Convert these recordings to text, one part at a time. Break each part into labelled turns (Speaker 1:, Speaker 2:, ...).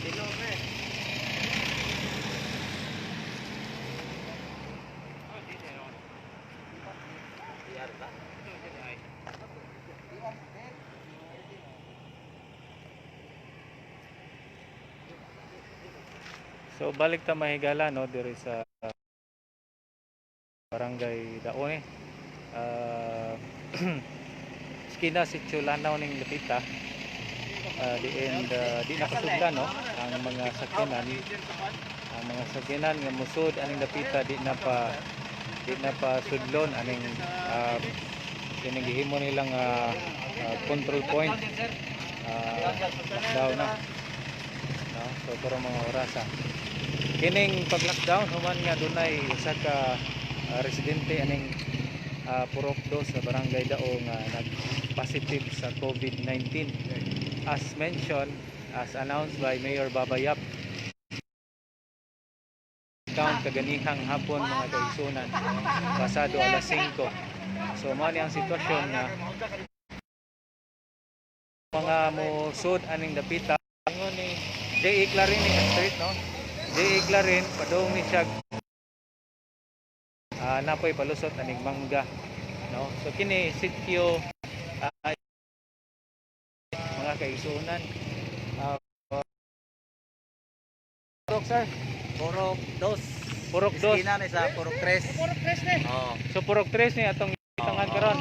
Speaker 1: Sino pre?
Speaker 2: So balik ta mahigala, no, diri sa Barangay Daon eh. Skina si Lanao ning Lupita. Diin di nakasudlan, no, ang mga sakyanan, ang mga sakyanan nga musud aning dapita di na pa sudlon aning kining gihimo nilang control point, lockdown na, no? So karong mga orasa kining pag lockdown human nga dunay usa ka residente aning Purok Dos sa Barangay Dao nga nag positive sa COVID-19, as mentioned, as announced by Mayor Baba Yap count kaganihang hapon, mga kaigsunan, pasado alas 5. So mao ni ang sitwasyon nga mga musud aning dapita. Ingon ni J.A. Clarin ni street, no? J.A. Clarin padung ni siya, napoy palusot aning mangga, no? So kini sitio, mga kaigsuonan. Purok, sir?
Speaker 1: Purok dos.
Speaker 2: Purok dos.
Speaker 1: Iskina ni sa Purok tres.
Speaker 3: Purok tres ni.
Speaker 1: Oo.
Speaker 2: So Purok tres ni atong itangan
Speaker 1: Oo.
Speaker 2: karon.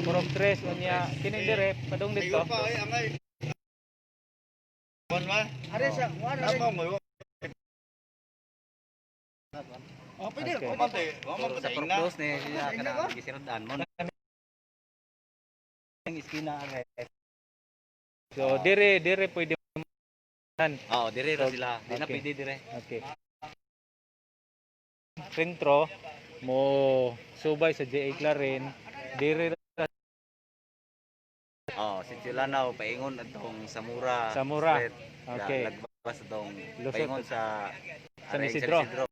Speaker 2: Purok tres, unya kini dire padung dito.
Speaker 3: Are sa kuan are. Oh, pwede.
Speaker 2: Okay.
Speaker 1: Sa Purok dos ni siya kanang gisirudan mo. Ang iskina are.
Speaker 2: So dire dire pwede.
Speaker 1: Oo, dire ra sila. Di na
Speaker 2: Okay.
Speaker 1: pwede dire.
Speaker 2: Okay. Sentro mo subay sa JA Clarin dire.
Speaker 1: Oo, si Lanao paingon atong Samura.
Speaker 2: Samura.
Speaker 1: Street.
Speaker 2: Okay.
Speaker 1: Lagbas atong
Speaker 2: Lusot.
Speaker 1: paingon sa
Speaker 2: San
Speaker 1: Aray,
Speaker 2: Isidro.
Speaker 1: San Isidro.